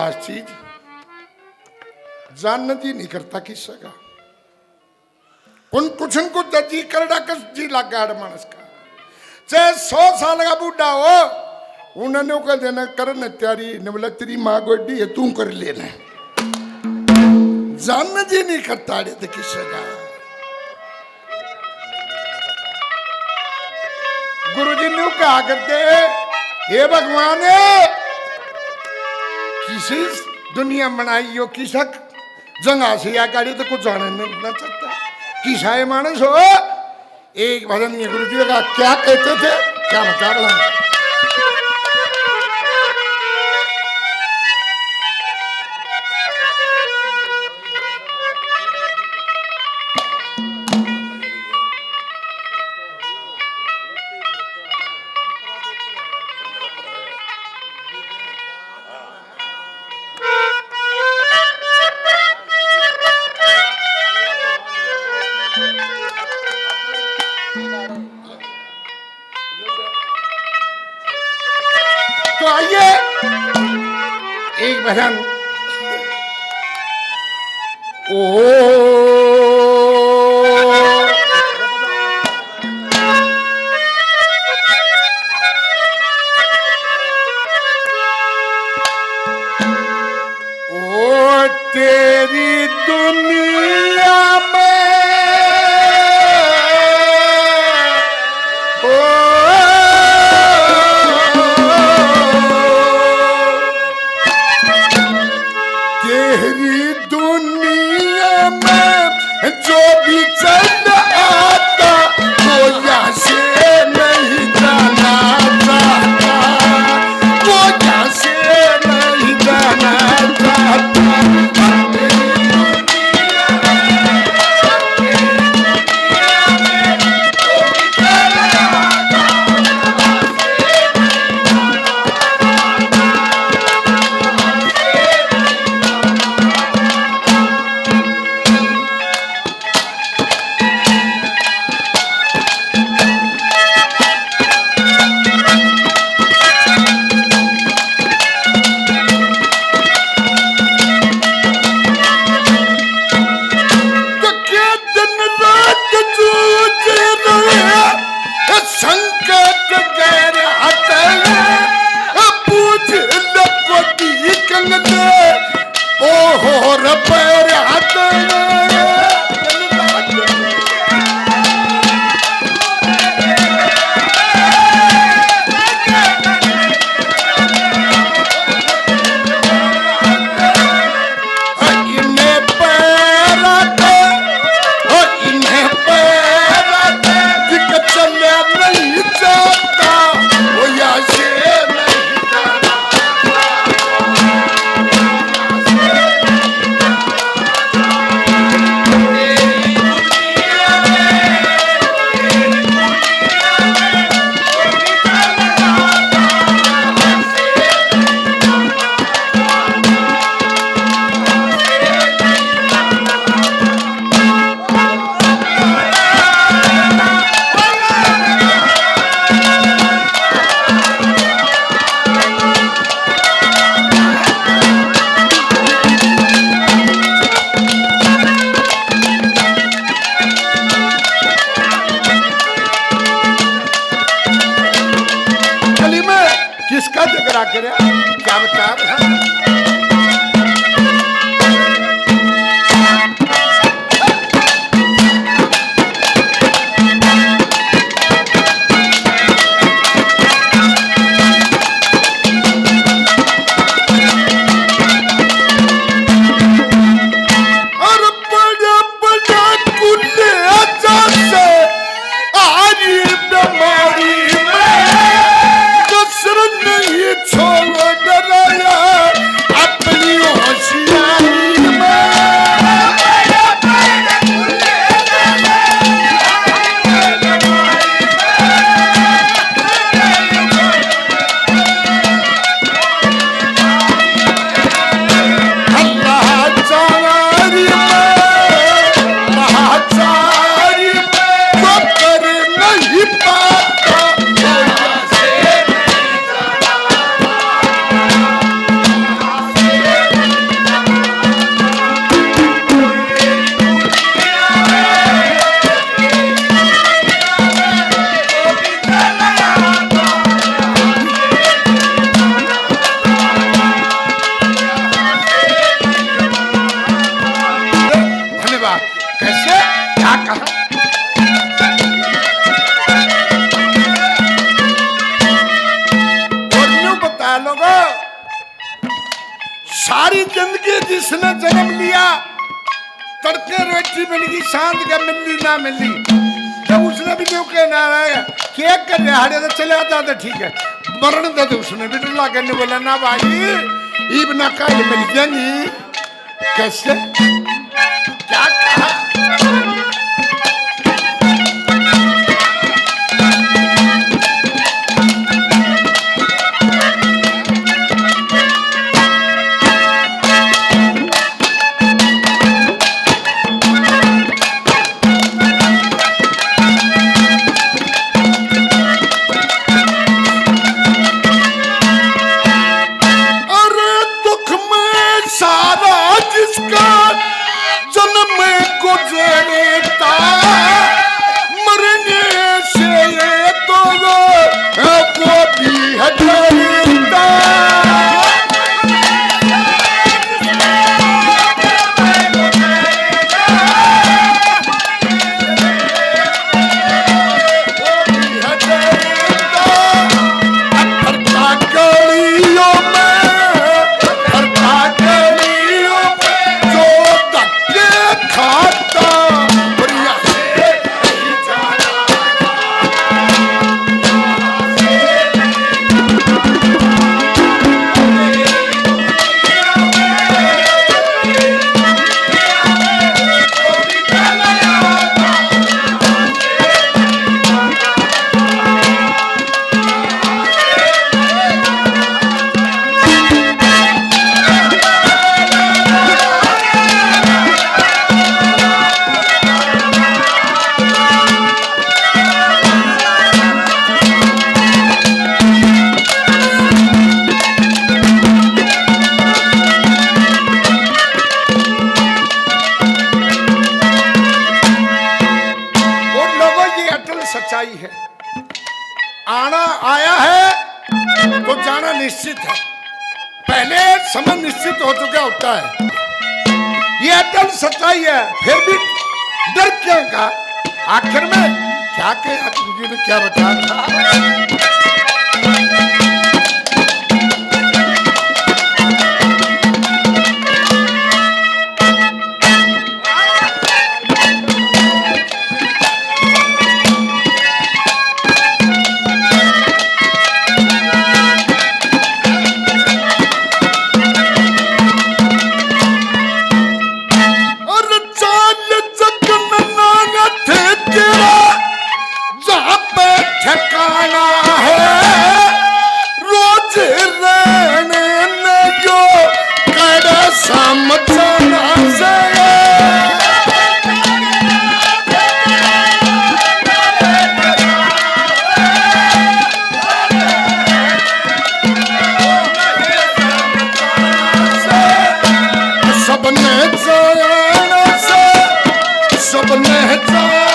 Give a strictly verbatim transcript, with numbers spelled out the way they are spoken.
हर चीज जानने जी नहीं करता किसी का। उन कुछ न कुछ जी करड़ा कस जी लागा हर मानस का। चाहे सौ साल का बूढ़ा हो, उन्होंने कह देना, "कर न तैयारी, न बोला तेरी माँ गोडी है, तू कर लेना।" जानने जी नहीं करता अड़े तो किसी का। गुरु जी न्यू कहा करते, "हे भगवान, किसी दुनिया बनाई हो, किसक जंगा से या गाड़ी तो कुछ जाने नहीं ना सकता, किसा ये मानस हो।" एक भजन ये गुरु जी का क्या कहते थे, क्या बता रहा हूँ। तो आइए, एक भजन। ओ ओ तेरी दुनिया में, ओ तेरी दुनिया में जो भी चल आता, वो यहाँ से नहीं जाना चाहता, वो यहाँ से नहीं जाना चाहता। तो के दिन रात जूझ रहे, संकट गैर हटले, बूझ ले कोटी कंगते, ओ हो रब्बे रे हटले। इन्हें पैरा दे, ओ इन्हें पैरा दे, जिक चले नहीं जाता, ओ या से नहीं जाता। कैसे? क्या कहा? और न्यू बता लोगो, सारी जिंदगी जिसने जन्म लिया, तड़के रोटी मिल गई, सांझ के मिली ना मिली, जब उसने भी न्यू कहना है, "क्या कर रहा है?" तो चले आता तो ठीक है, मरण दे तो उसने भी डर लागे, नहीं बोला, "ना भाई, ईब ना कल मिल जाएंगी।" कैसे? क्या कहा? अरे दुख में सारा जिसका जन्म गुजरता, मरने से ये तो वो, वो भी है डरता। और लोगों, ये अटल सच्चाई है। आना आया है तो जाना निश्चित है। पहले समय निश्चित हो चुका होता है। ये अटल सच्चाई है, फिर भी डर क्यों का? आखिर में क्या कहा, तुझे ने क्या बता था? और चाल जगन नाथ तेरा, जहाँ पे ठिकाना है, रोज रहने में यो कड़ा समझना से। सबने जाना से, सबने जाना